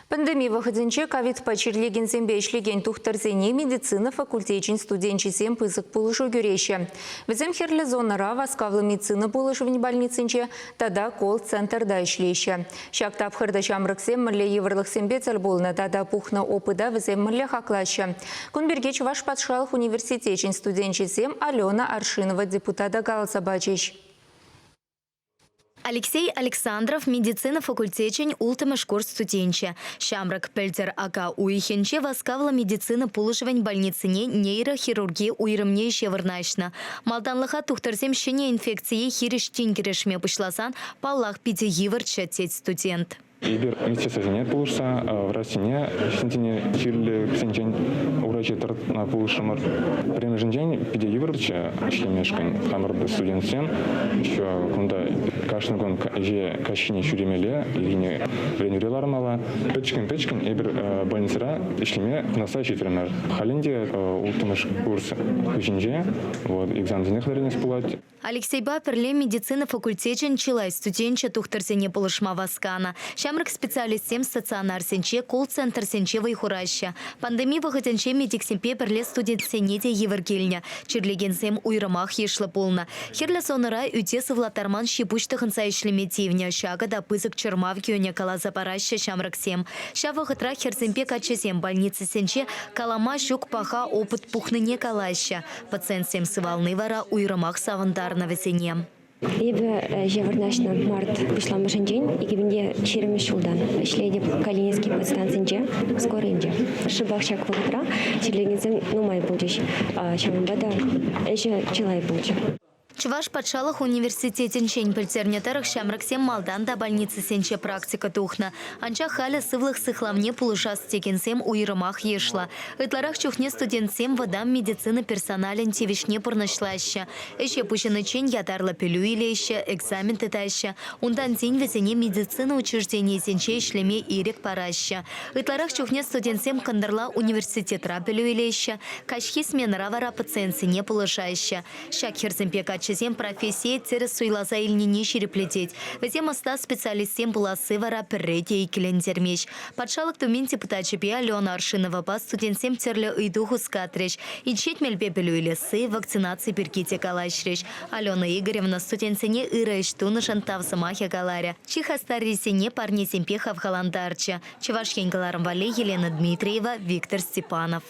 Пандеми вӑхӑтӗнче ковидпа чирлекенсемпе ӗҫлекен тухтӑрсене медицина факультечӗн студенчӗсем пысӑк пулӑшу кӳреҫҫӗ. Вӗсем хӗрлӗ зонӑра васкавлӑ медицина пулӑшӑвӗн больницинче тата колл-центрта ӗҫлеҫҫӗ. Ҫак тапхӑрта ҫамрӑксем мӗнле йывӑрлӑхсемпе тӗл пулнӑ тата пухнӑ опыта вӗсем мӗнле хаклаҫҫӗ? Кун пирки Чӑваш патшалӑх университечӗн студенчӗсем Алена Аршинова депутата каласа пачӗҫ. Алексей Александров медицина факультечӗн улттӑмӗш курс студенчӗ. Ҫамрӑк пӗлтӗр ака уйӑхӗнче васкавлӑ медицина пулӑшӑвӗн больницине нейрохирурги уйрӑмне ӗҫе вырнаҫнӑ. Малтанлӑха тухтӑрсем ҫӗнӗ инфекцие хирӗҫ тин кӗрешме пуҫласан, паллах, питӗ йывӑрччӗ, тет студент. Эпир медсестрасене пулӑшса врачсене ҫынсене чирлисенчен ура ҫине тӑратма пулӑшрӑмӑр. Пӗрремӗшӗнчен питӗ йывӑрччӗ ӗҫлемешкӗн. Хамӑр студентсем еще кунта кашни кун ӗҫе каҫхине ҫӳремелле, ирхине вӗренӳре лармалла. Пӗчӗккӗн-пӗчӗккӗн эпир больницӑра ӗҫлеме хӑнӑхса ҫитрӗмӗр. Халь ӗнтӗ улттӑмӗш курс хыҫӗнче вот экзаменсене хатӗрленес пулать. Алексейпа пӗрле медицина факультечӗн чылай студенчӗ тухтӑрсене пулӑшма васканӑ. Ҫамрӑк специалистсем стационарсенче, колл-центрсенче вӑй хураҫҫӗ. Пандеми вӑхӑтӗнче медиксемпе пӗрле студентсене те йывӑр килнӗ. Чирлекенсем уйрӑмах йышлӑ пулнӑ. Хӗрлӗ зонӑра ӳте сывлаттарман ҫи-пуҫ тӑхӑнса ӗҫлеме тивнӗ. Ҫакӑ та пысӑк чӑрмав кӳнӗ, каласа параҫҫӗ ҫамрӑксем. Ҫав вӑхӑтрах хӗрсемпе каччӑсем больницӑсенче калама ҫук паха опыт пухнине калаҫҫӗ. Пациентсем сывални вара уйрӑмах савӑнтарнӑ вӗсене. Эпӗ ӗҫе вырнаҫнӑ март пуҫламӑшӗнчен 2020 ҫултан ӗҫлетӗп Калининский подстанцинче, скорыйӗнче. Шӑпах ҫак вӑхӑтра чирлекенсем нумай пулчӗҫ, ҫавӑнпа та ӗҫӗ чылай пулчӗ. Чӑваш патшалӑх университетӗнчен пӗлтернӗ тӑрӑх, ҫамрӑксем малтан та больницӑсенче практика тухнӑ. Анчах халӗ сывлӑх сыхлавне пулӑшас текенсем уйрӑмах йышлӑ. Ытларах чухне студентсем вӑтам медицина персоналӗн тивӗҫне пурнӑҫлаҫҫӗ. Ӗҫе пуҫӑниччен ятарлӑ пӗлӳ илеҫҫӗ, экзамен тытаҫҫӗ. Унтан тин вӗсене медицина учрежденийӗсенче ӗҫлеме ирӗк параҫҫӗ. Ытларах чухне студентсем кӑнтӑрла университетра пӗлӳ илеҫҫӗ, каҫхи сменӑра вара пациентсене пулӑшаҫҫӗ. Ҫак хӗрсемпе каччӑсем профессие тӗрӗс суйласа илнине ҫирӗплетет. Вӗсем ӑста специалистсем пуласси вара пӗрре те иккӗлентермест. Патшалӑх Думин депутачӗпе Алена Аршиновапа студентсем тӗрлӗ ыйту хускатрӗҫ. Инҫет мелпе пӗлӳ илесси, вакцинаци пирки те калаҫрӗҫ. Алена Игоревна студентсене ырӑ ӗҫ тунӑшӑн тав сӑмахӗ каларӗ. Чи хастаррисене парнесемпе хавхалантарчӗ. Чӑваш Ен кӑларӑм валли Елена Дмитриева, Виктор Степанов.